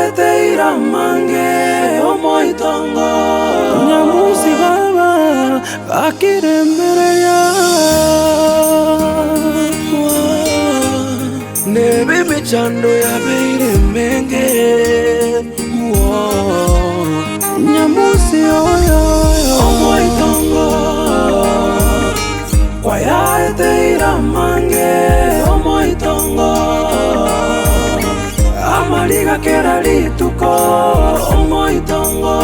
Kwayaeteire amange omoitongo. Nyamusi baba gakiremereria. Nebe emechando yabeire emenge. Nyamusi oyo omoitongo. Kwayaeteire amange omoitongo, amariga kera rituko omoitongo.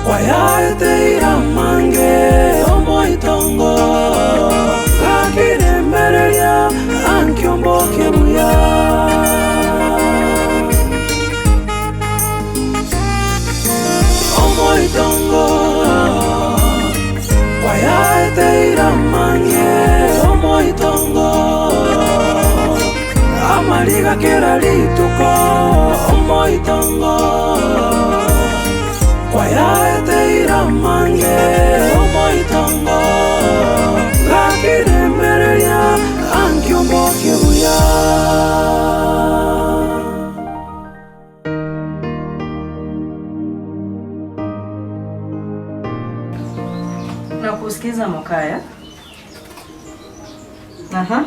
Kwayaeteire amange omoitongo, gakiremereria ankio mboke buya. Omoitongo kwayaeteire amang'e omoitongo amariga kera rituko omoitongo kwayaeteire amang'e omoitongo gakiremereria ankio mboke buya. Na kusikiza Mokaya. Aha.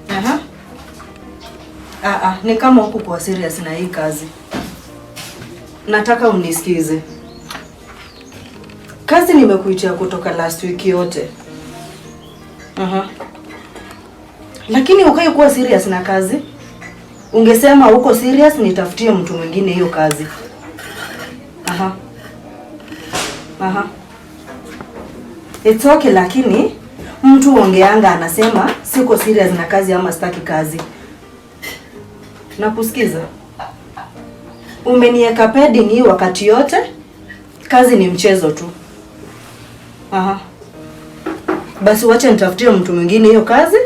Aha. Ah, ah, ni kama huku kwa serious na hii kazi. Nataka unisikize. Kazi nimekuitia kutoka last week yote. Aha. Lakini ukai kuwa serious na kazi. Ungesema uko serious nitafutie mtu mwingine hiyo kazi. Aha. Aha. It's okay lakini mtu ongeanga anasema siko serious na kazi ama sitaki kazi. Nakusikiza. Umenieka pending hii wakati yote. Kazi ni mchezo tu. Aha. Basi wacha nitafutie mtu mwingine hiyo kazi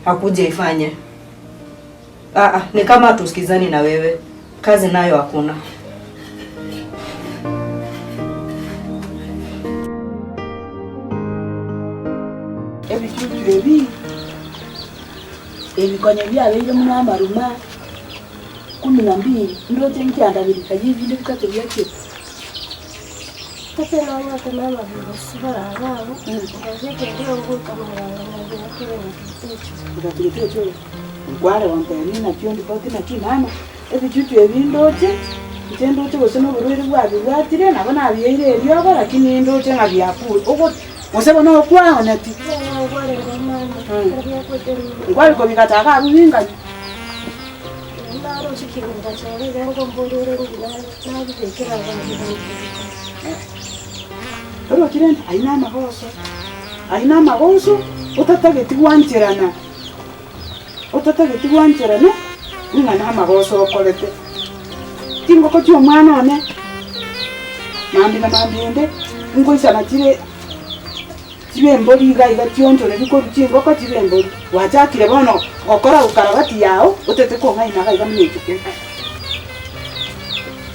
akuje ifanye. Ah, ah, ni kama tusikizani na wewe. Kazi nayo hakuna. Ebichuchu ebi ebikonye biabeire buna amaruma kumi na mbili, ndoche nkianda biri kayia ebinde bitato biachire. Ase nonyote namabibusi barabwo abwo, nkabeka erio goika morango nyagera kera egento ekio. Ogatugete echore, nkware gontebia naki ondipoti naki mama, ebichuchu ebi ndoche, inche ndoche gose na oborwaire bwabibwatire, nabo nabieire eriogo lakini ndoche ng'a biakure, ogo gose bono okwaoneti. Nkware kobigata iga abwo bingani. Oroche rende ayio namagoso, ayio namagoso otatageti gwancherana, otatageti gwancherana ng'a namagoso okorete. Chingoko chia omwana one, mambia na mambia ende, ngoisana chire. Chibe embori iga iga chionchoreri korwa chingoko chibe embori. Gwachakire bono gokora ukarabati yao otete kong'aina iga iga buna echukuru.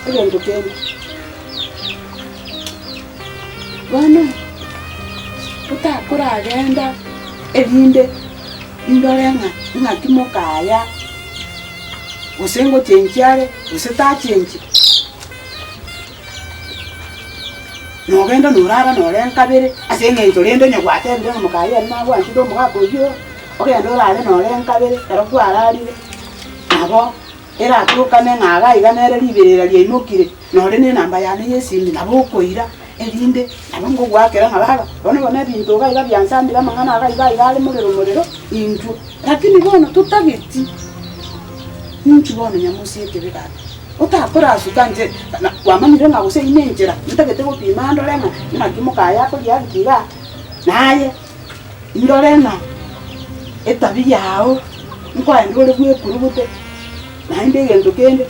Egento kende bono otakoragenda erinde indore ng'a ng'aki mokaya gose ngochenchia are gose tachenchia. Nogenda norara nore nkabere, ase eng'encho rende onye gwatebire ng'a mokaye ere nagwanchete omogaka oyio, ogende orare nore nkabere, ekero kwararire, nabo eratokane ng'a iga iga nere riberera riaimokire, nore na enamba yane ya esimi nabo okoira, erinde nabo ngogoakera ng'a baba, bono bono ebinto iga iga biansambire amang'ana iga iga iga are morero morero, intwe. Lakini bono totageti, inchuo bono nyamosie ekebe gaki. Otakorasuka inche, na kwamanyire ng'a gose eyio nenchera ntagete gopima ndore ng'a naki mokaye akoria aruti igaa, naye ndore ng'a etabi yao nkoenda ore bwekurugute, naende egento kende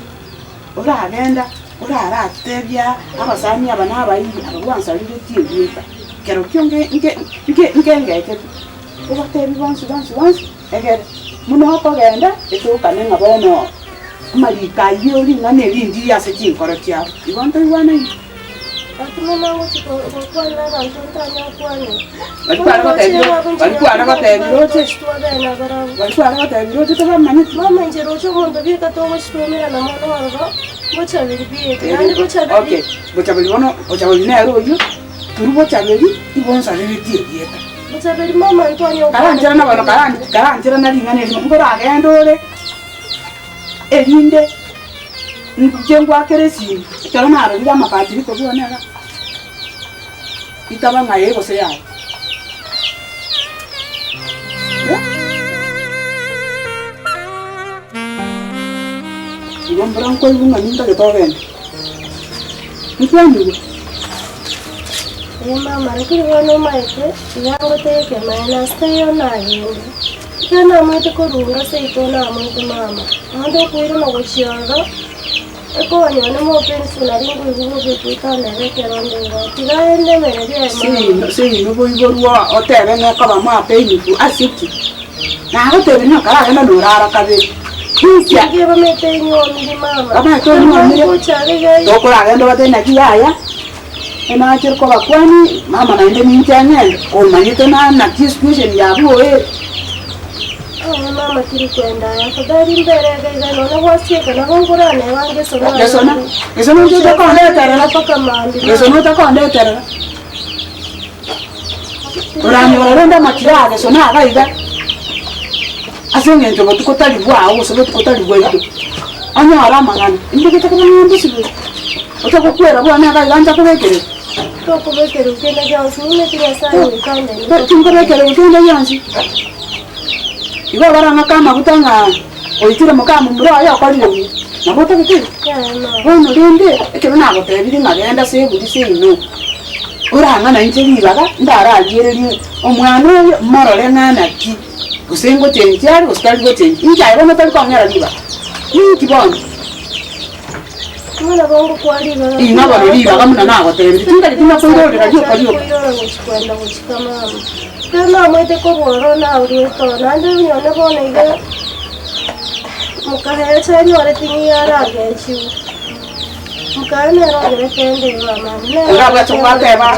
oragenda oraratebia abasani aba na abairi aba gwansariretie erieta, kero kio nge nge nge nkengechete, obatebi bonsi bonsi bonsi egere buna okogenda etokane ng'a bono. Amariko ayio ring'ana eri ndiri ase chinkoro chiabo. Igo ntoigwanaine? Gaki mama ngochi gokwanera abanto ntanya gokwanera. Baria kware gotebia baria kware gotebia roche baria kware gotebia roche tobamanyeti. Mama inche roche omonto bieka togochitwomerana mono ororo bochaberi bieka naende bochaberi. Okay, bochaberi bono bochaberi nere oyio korwa bochaberi igo onsareretie erieta. Bochaberi mama ntwanya gokwana. Karancherana bono karancherana ring'ana erimo nkoragende ore erinde Inche ngwakere esimi, ekero narorire amabadiliko bwone iga, ritaba ng'a ee gose yaya. Igo mbura nkoigwa ng'a nintagete ogende, nkwanigwe. Ee mama, lakini bono omaete, iga ngotebia ekemanyererio ase taiyo nagende. Ekero namoete korunga seito namoete mama, naende okoirana gochia ororo, ekonya one mopensu nari nkoigwa bobe goika ndebe ekero nde igo. Tiga endemererie aye mama. Seino seino boiborwa otebe ng'a ekoba moapeinifu ase ki? Nagotebirie ng'a karagende norara kabere. Inki Inki bamaete inyuomire mama? Bamaete onyuomire. Gocha iga Tokoragenda obatebie naki yaya. Enachire kobakwani, mama naende ninche ng'ende, omanyete na naki esituesheni yabo ere. Aye mama tiri kwenda aya, afadhali mbere iga iga nonya gwasieka nabo nkorane iga ngesona Gesona, gesona inche otakondeterera, mpaka mambia. gesona otakondeterera. Oranyora rende amakira aya gesona iga iga, ase eng'encho botuko tari bwao gose botuko tari bwaito, onyore amang'ana, intagete koba ng'ende esiburi. Otagokwera bwane iga iga ntakobekerera. Tokobekerwa kende gionsi, nimeti Nyasae goika ndende. Tinkobekerwa kende gionsi. Igo barang'ake amaguta ng'a oitire mokamomura oye okorire buya. Nabo otagete igo? Yaya mama. Bono rende, ekero nagotebirie ng'a genda ase eburi seino, orang'ana inche ribaga, ndarariererie omwana oyo, morore ng'a naki, gose ngochenchia are gose tari gochenchia. Inche aye bono tari kong'era ribaga. Ninki bono? Buna bongokwa ribaga. Ing'a bono ribaga buna nagotebirie, tingari tinakoirorera rioka rioka. Koirora gochia kwenda gochika mama. Ekero namoete korwa ororo naurwete oo, naende onye bono iga mokagecha anyorete ng'a aragechiwe. Mokaya nere ogerete ende igo amani. Nere Iga bwacha gwateba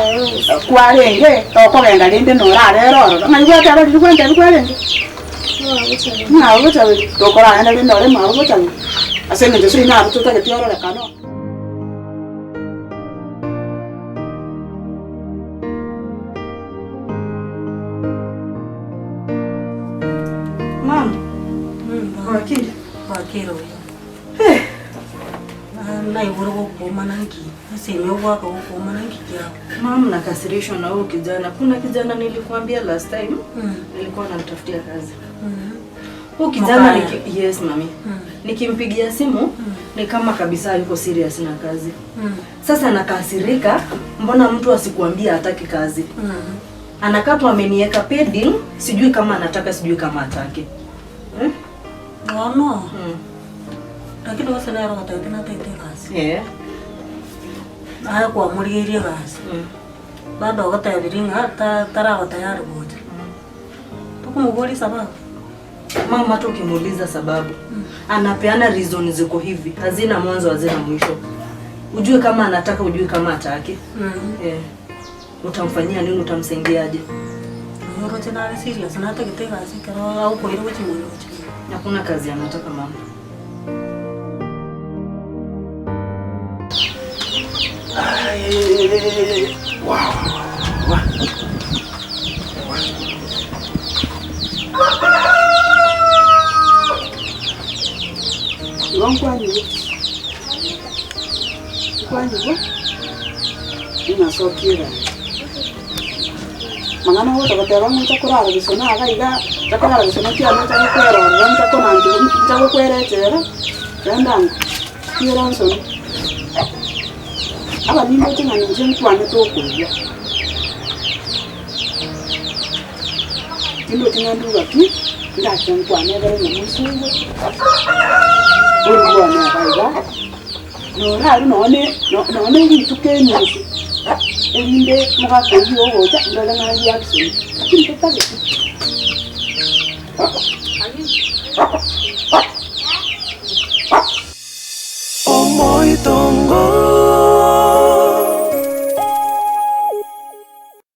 kwarenge, tokogenda rende norarere ororo. Ng'ai gwateba riria gwantebia kwarenge? Ng'a obochaberi, tokoragenda rende ore mwabo obochaberi, ase eng'encho seino abwo totageti ororekane oo. Mama, wakire? Wakire buya. Naigure gokuomana nki, ase ime ogwaka gokuomana nki kiao. Mama, nakasirishwa na huyu kijana. Kuna kijana nilikuambia last time nilikuwa namtafutia kazi. Huyu kijana Mokaya. niki, yes mami. Nikimpigia simu ni kama kabisa yuko serious na kazi. Sasa nakasirika, mbona mtu asikuambia hataki kazi? Anakaa tu ameniweka pending, sijui kama anataka, sijui kama hataki. Hmm? Bono, lakini gose nere ogotebia tinatagete egasi. Yeah. Aye kwamorigeirie egasi, bado ogotebirie ng'a ta- taraba tayari gocha. Tokomoboria sababu. Mama hata ukimuuliza sababu anapeana reason ziko hivi, hazina mwanzo hazina mwisho. Ujue kama anataka, ujue kama hataki. Eh. Utamfanyia nini? Utamsaidiaje? Oroche nare serious natagete egasi ekero agokoira gochia moino gochia moino. Hakuna kazi anataka mama. Igo nkwanigwe, nkwanigwe, ing'asokie egari. Mang'ana ogocha goteba ng'a ocha korara gesona iga iga, ocha korara gesona kiane ocha gokwera ororo ncha konanti ncha gokwera echela, rende ango, tiera nsoni. Aba nindoche ng'a ninche nkwanete okoyia. Tindochi ng'a nduga ki, ndache nkwane egere ng'a moisoigwe, origwane iga iga, norarwe nonye nonye na rituko enusu, erinde omogaka oyio ogocha ndore ng'a reaction ki, lakini totageti. Omoitongo.